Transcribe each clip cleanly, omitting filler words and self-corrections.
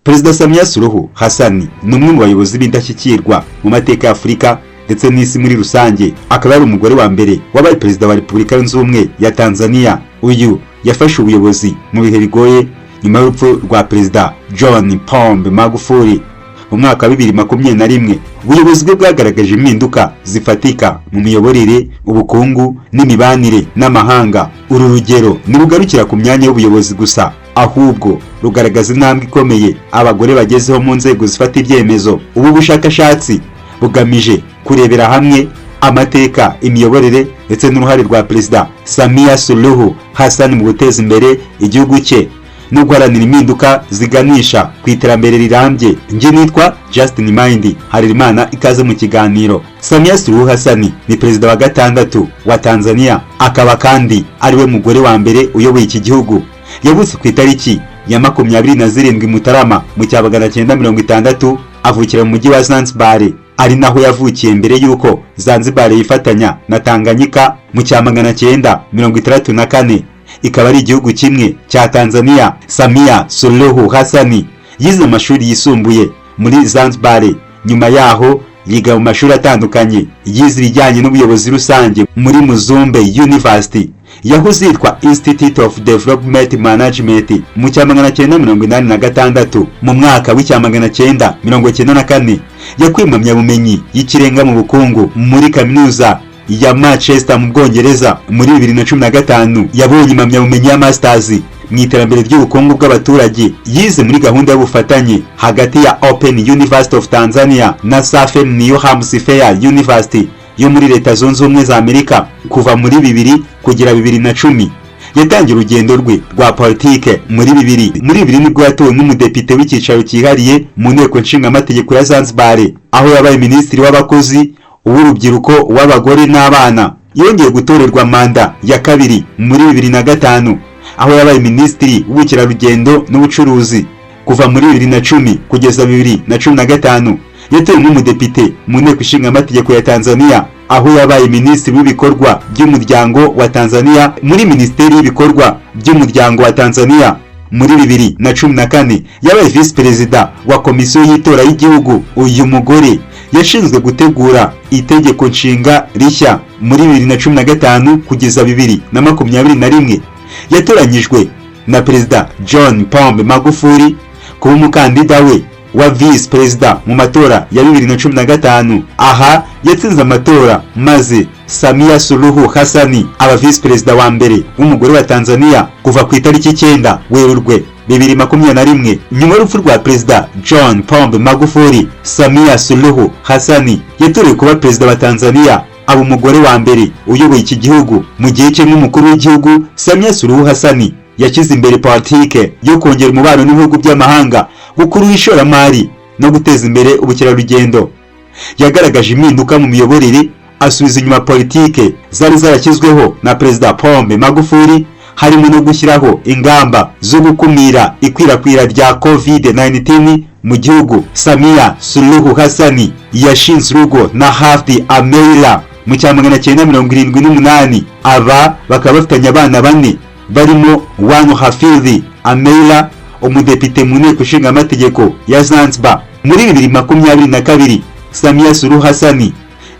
Perezida Samia Suluhu Hassan ni umwe mu bayobozi b'indashyikirwa mu mateka ya Afurika ndetse n'isi muri rusange, akaba ari umugore wa mbere wabaye perezida wa Repubulika Yunze Ubumwe ya Tanzania. Uyu yafashe ubuyobozi mu bihe bigoye nyuma y'urupfu rwa Perezida John Pombe Magufuli mu mwaka wa 2021. Ubuyobozi bwe bwagaragaje impinduka zifatika mu miyoborere, ubukungu n'imibanire n'amahanga. Uru rugero ntirugarukira ku myanya y'ubuyobozi gusa, ahubwo rugaragaza intambwe ikomeye abagore bagezeho mu nzego zifata ibyemezo. Ubu bushakashatsi bugamije kurebera hamwe amateka, imiyoborere ndetse n'uruhare rwa Perezida Samia Suluhu Hassan mu guteza imbere igihugu cye no guharanira impinduka ziganisha ku iterambere rirambye. Njye nitwa Justin Mind Harerimana, ikaze mu kiganiro. Samia Suluhu Hassan ni perezida wa gatandatu wa Tanzania, akaba kandi ariwe mugore wa mbere uyoboye iki gihugu. Yavutse ku itariki ya 27 Mutarama mu cya 960, avukira mu mujyi wa Zanzibar, ari naho yavukiye mbere y'uko Zanzibar yifatanya na Tanganyika mu cya 964, ikaba ari igihugu kimwe cya Tanzania. Samia Suluhu Hassan yize amashuri yisumbuye muri Zanzibar, nyuma yaho yiga mu mashuri atandukanye. Yize ibijyanye n'ubuyobozi rusange muri Mzumbe University, yahoze yitwa Institute of Development Management, mu cya 986. Mu mwaka w'icya 994 yakuye impamyabumenyi y'ikirenga mu bukungu muri kaminuza ya Manchester mu Bwongereza. Muri 2015 yabonye impamyabumenyi ya Masters mu iterambere ry'ubukungu bw'abaturage, yize muri gahunda y'ubufatanye hagati ya Open University of Tanzania na Southern New Hampshire University yo muri Leta Zunze Ubumwe za Amerika. Kuva muri 2000 kugera 2010 yatangiye urugendo rwe rwa politike. Muri 2000 nibwo yatowe nk'umudepite w'icyicaro cyihariye mu nteko nshingamategeko ya Zanzibar, aho yabaye minisitiri w'abakozi, uw'urubyiruko, uw'abagore n'abana. Yongeye gutorerwa manda ya kabiri muri 2005, aho yabaye minisitiri w'ubukerarugendo n'ubucuruzi. Kuva muri 2010 kugeza 2015 yatowe nk'umudepite mu nteko ishinga amategeko ya Tanzania, aho yabaye minisitiri w'ibikorwa by'umuryango wa Tanzania muri minisiteri y'ibikorwa by'umuryango wa Tanzania. Muri 2014 yabaye visi perezida wa komisiyo y'itora y'igihugu. Uyu mugore yashinzwe gutegura itegeko nshinga rishya. Muri 2015 kugeza 2021 yatoranyijwe na Perezida John Pombe Magufuli kuba umukandida we wa visi perezida mu matora ya 2015. Aha yatsinze amatora, maze Samia Suluhu Hassan aba visi perezida wa mbere w'umugore wa Tanzania. Kuva ku itariki 9 Werurwe 2021, nyuma y'urupfu rwa Perezida John Pombe Magufuli, Samia Suluhu Hassan yatorewe kuba perezida wa Tanzania, aba umugore wa mbere uyoboye iki gihugu. Mu gihe cye nk'umukuru w'igihugu, Samia Suluhu Hassan yashyize imbere politike yo kongera umubano n'ibihugu by'amahanga, gukurura ishoramari no guteza imbere ubukerarugendo. Yagaragaje impinduka mu miyoborere, asubiza inyuma politike zari zarashyizweho na Perezida Pombe Magufuli, harimo no gushyiraho ingamba zo gukumira ikwirakwira rya COVID-19 mu gihugu. Samia Suluhu Hassan yashinze urugo na Hafidh Ameir mu cya 978, aba bakaba bafitanye abana bane barimo Wanu Hafidh Ameir, umudepite mu nteko ishinga amategeko ya Zanzibar. Muri 2022 Samia Suluhu Hassan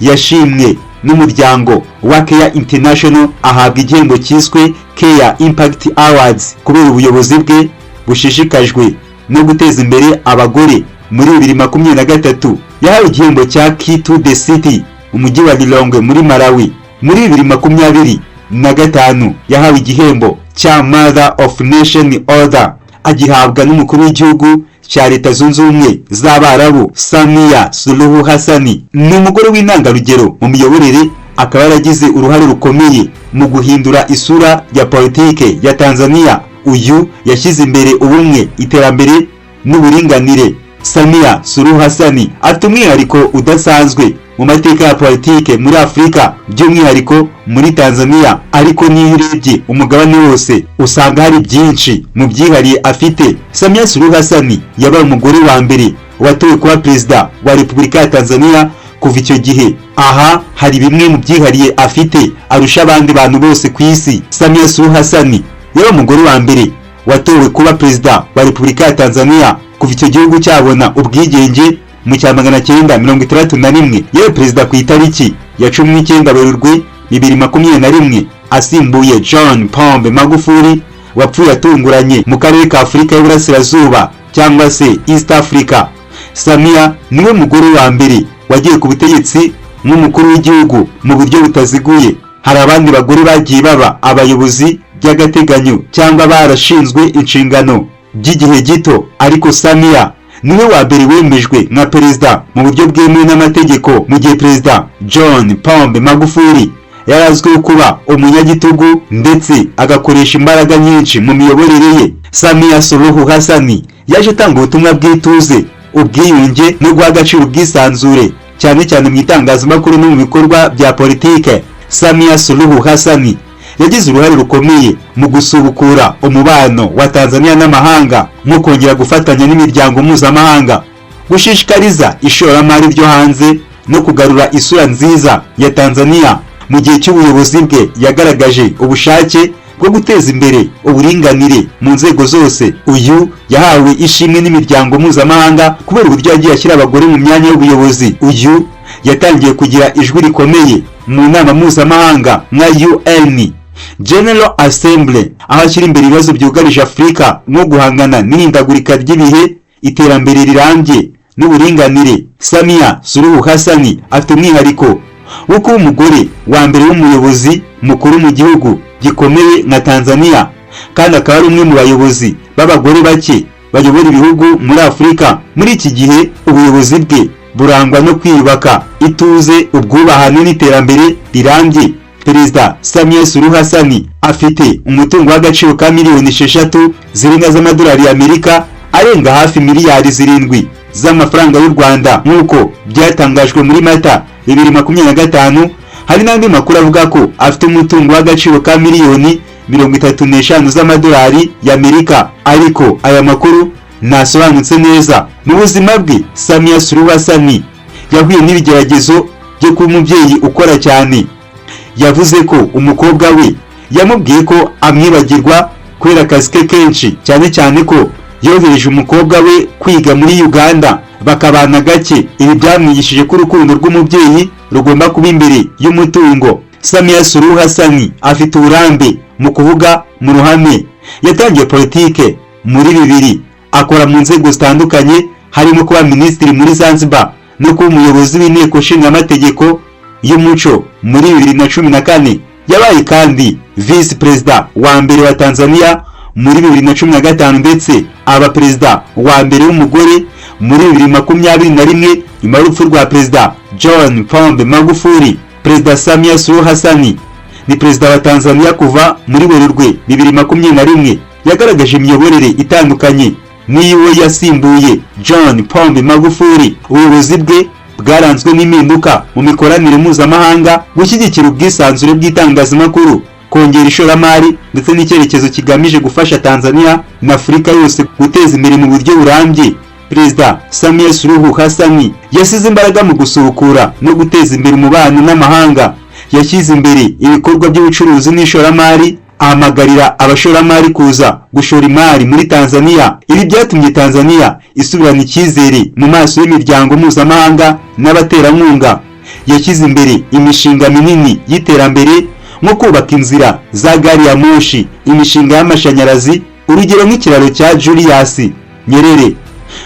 yashimwe n'umuryango wa Care International, ahabwa igihembo cyiswe Care Impact Awards kubera ubuyobozi bwe bushishikajwe no guteza imbere abagore. Muri 2023 yahawe igihembo cya Key to the City, umujyi wa Lilongwe muri Malawi. Muri 2025 yahawe igihembo cya Mother of Nation Order, agihabwa n'umukuru w'igihugu cya Leta Zunze Ubumwe z'Abarabu. Samia Suluhu Hassan ni umugore w'intangarugero mu miyoborere, akaba yaragize uruhare rukomeye mu guhindura isura ya politike ya Tanzania. Uyu yashyize imbere ubumwe, iterambere n'uburinganire. Samia Suluhu Hassan afite umwihariko udasanzwe mu mateka ya politike muri Afurika, by'umwihariko muri Tanzania, ariko n'iyo urebye umugabane wose usanga hari byinshi mu byihariye afite. Samia Suluhu Hassan yabaye umugore wa mbere watowe kuba perezida wa Repubulika ya Tanzania kuva icyo gihe. Aha hari bimwe mu byihariye afite arusha abandi bantu bose ku isi. Samia Suluhu Hassan yabaye umugore wa mbere watowe kuba perezida wa Repubulika ya Tanzania. kuva icyo gihugu cyabona ubwigenge mu cya 961. Yewe, perezida ku itariki ya 19 Werurwe 2021, asimbuye John Pombe Magufuli wapfuye atunguranye. Mu karere ka Afurika y'Uburasirazuba cyangwa se East Africa, Samia niwe mugore wa mbere wagiye ku butegetsi nk'umukuru w'igihugu mu buryo butaziguye. Hari abandi bagore bagiye baba abayobozi by'agateganyo cyangwa barashinzwe inshingano by'igihe gito, ariko Samia niwe wa mbere wemejwe nka perezida mu buryo bwemewe n'amategeko. Mu gihe perezida John Pombe Magufuli yari azwiho kuba umunyagitugu ndetse agakoresha imbaraga nyinshi mu miyoborere ye, Samia Suluhu Hassan yaje atanga ubutumwa bw'ituze, ubwiyunge no guha agaciro ubwisanzure, cyane cyane mu itangazamakuru no mu bikorwa bya politike. Samia Suluhu Hassan yagize uruhare rukomeye mu gusubukura umubano wa Tanzania n'amahanga, nko kongera gufatanya n'imiryango mpuzamahanga, gushishikariza ishoramari ryo hanze no kugarura isura nziza ya Tanzania. Mu gihe cy'ubuyobozi bwe yagaragaje ubushake bwo guteza imbere uburinganire mu nzego zose. Uyu yahawe ishimwe n'imiryango mpuzamahanga kubera uburyo yagiye ashyira abagore mu myanya y'ubuyobozi. Uyu yatangiye kugira ijwi rikomeye mu nama mpuzamahanga nka UN General Assembly, aho ashyira imbere ibibazo byugarije Afurika nko guhangana n'ihindagurika ry'ibihe, iterambere rirambye n'uburinganire. Samia Suluhu Hassan afite umwihariko wo kuba umugore wa mbere w'umuyobozi mukuru mu gihugu gikomeye nka Tanzania, kandi akaba ari umwe mu bayobozi b'abagore bake bayobora ibihugu muri Afurika muri iki gihe. Ubuyobozi bwe burangwa no kwiyubaka, ituze, ubwubahane n'iterambere rirambye. Perezida Samia Suluhu Hassan afite umutungo w'agaciro ka miliyoni 6 zirenga z'amadolari y'Amerika, arenga hafi miliyari 7 z'amafaranga y'u Rwanda, nk'uko byatangajwe muri Mata 2025. Hari n'andi makuru avuga ko afite umutungo w'agaciro ka miliyoni 35 z'amadolari y'Amerika, ariko aya makuru ntasobanutse neza. Mu buzima bwe, Samia Suluhu Hassan yahuye n'ibigeragezo byo kuba umubyeyi ukora cyane. Yavuze ko umukobwa we yamubwiye ko amwibagirwa kubera akazi ke kenshi, cyane cyane ko yohereje umukobwa we kwiga muri Uganda bakabana gake. Ibi byamwigishije ko urukundo rw'umubyeyi rugomba kuba imbere y'umutungo. Samia Suluhu Hassan afite uburambe mu kuvuga mu ruhame. Yatangiye politike muri 2000, akora mu nzego zitandukanye harimo kuba minisitiri muri Zanzibar no kuba umuyobozi w'inteko nshingamategeko y'umuco muri 2014. Yabaye kandi visi perezida wa mbere wa Tanzania muri 2015, ndetse aba perezida wa mbere w'umugore muri 2021 nyuma y'urupfu rwa perezida John Pombe Magufuli. Perezida Samia Suluhu Hassan ni perezida wa Tanzania kuva muri Werurwe 2021. Yagaragaje imiyoborere itandukanye n'iyo yasimbuye John Pombe Magufuli. Ubuyobozi bwe bwaranzwe n'impinduka mu mikoranire mpuzamahanga, gushyigikira ubwisanzure bw'itangazamakuru, kongera ishoramari ndetse n'icyerekezo kigamije gufasha Tanzania na Afurika yose guteza imbere mu buryo burambye. Perezida Samia Suluhu Hassan yasize imbaraga mu gusubukura no guteza imbere umubano n'amahanga. Yashyize imbere ibikorwa by'ubucuruzi n'ishoramari, ahamagarira abashoramari kuza gushora imari muri Tanzania. Ibi byatumye Tanzania isubirana icyizere mu maso y'imiryango mpuzamahanga n'abaterankunga. Yashyize imbere imishinga minini y'iterambere nko kubaka inzira za gari ya moshi, imishinga y'amashanyarazi, urugero nk'ikiraro cya Julius Nyerere,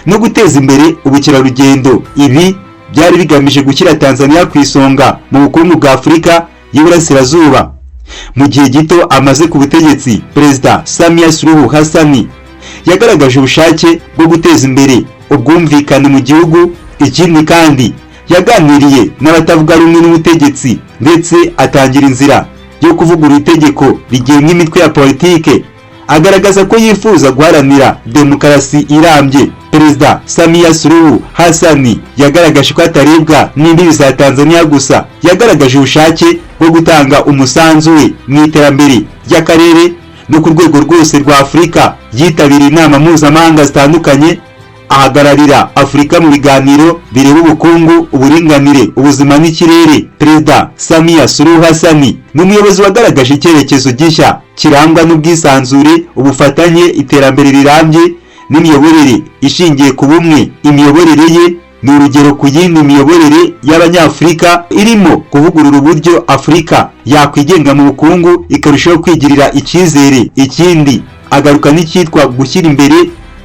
no guteza imbere ubukerarugendo. Ibi byari bigamije gushyira Tanzania ku isonga mu bukungu bwa Afurika y'Iburasirazuba. Mu gihe gito amaze ku butegetsi, Perezida Samia Suluhu Hassan yagaragaje ubushake bwo guteza imbere ubwumvikane mu gihugu. Ikindi kandi, yaganiriye n'abatavuga rumwe n'ubutegetsi ndetse atangira inzira yo kuvugurura itegeko rigenga imitwe ya politike, agaragaza ko yifuza guharanira demokarasi irambye. Perezida Samia Suluhu Hassan yagaragaje ko atarebwa n'imbibi za Tanzania gusa. Yagaragaje ubushake bwo gutanga umusanzu we mu iterambere ry'akarere no ku rwego rwose rwa Afurika. Yitabiriye inama mpuzamahanga zitandukanye, ahagararira Afurika mu biganiro bireba ubukungu, uburinganire, ubuzima n'ikirere. Perezida Samia Suluhu Hassan ni umuyobozi wagaragaje icyerekezo gishya kirangwa n'ubwisanzure, ubufatanye, iterambere rirambye n'imiyoborere ishingiye ku bumwe. Imiyoborere ye ni urugero ku yindi miyoborere y'Abanyafurika irimo kuvugurura uburyo Afurika yakwigenga mu bukungu, ikarushaho kwigirira icyizere. Ikindi, agaruka n'icyitwa gushyira imbere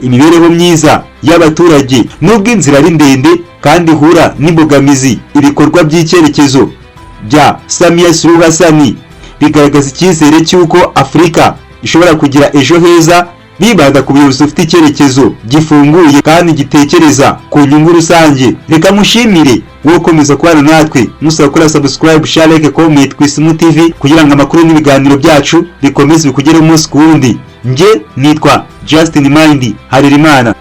imibereho myiza y'abaturage. Nubwo inzira ari ndende kandi ihura n'imbogamizi, ibikorwa by'icyerekezo bya Samia Suluhu Hassan bigaragaza icyizere cy'uko Afurika ishobora kugira ejo heza, bibanda ku buyobozi bufite icyerekezo gifunguye kandi gitekereza ku nyungu rusange. Reka mushimire wowe ukomeza kubana natwe, musaba gukora subscribe, share, like, comment ku Isimu TV kugira ngo amakuru n'ibiganiro byacu bikomeze bikugereho umunsi ku wundi. Njye nitwa Justin Mind Harerimana.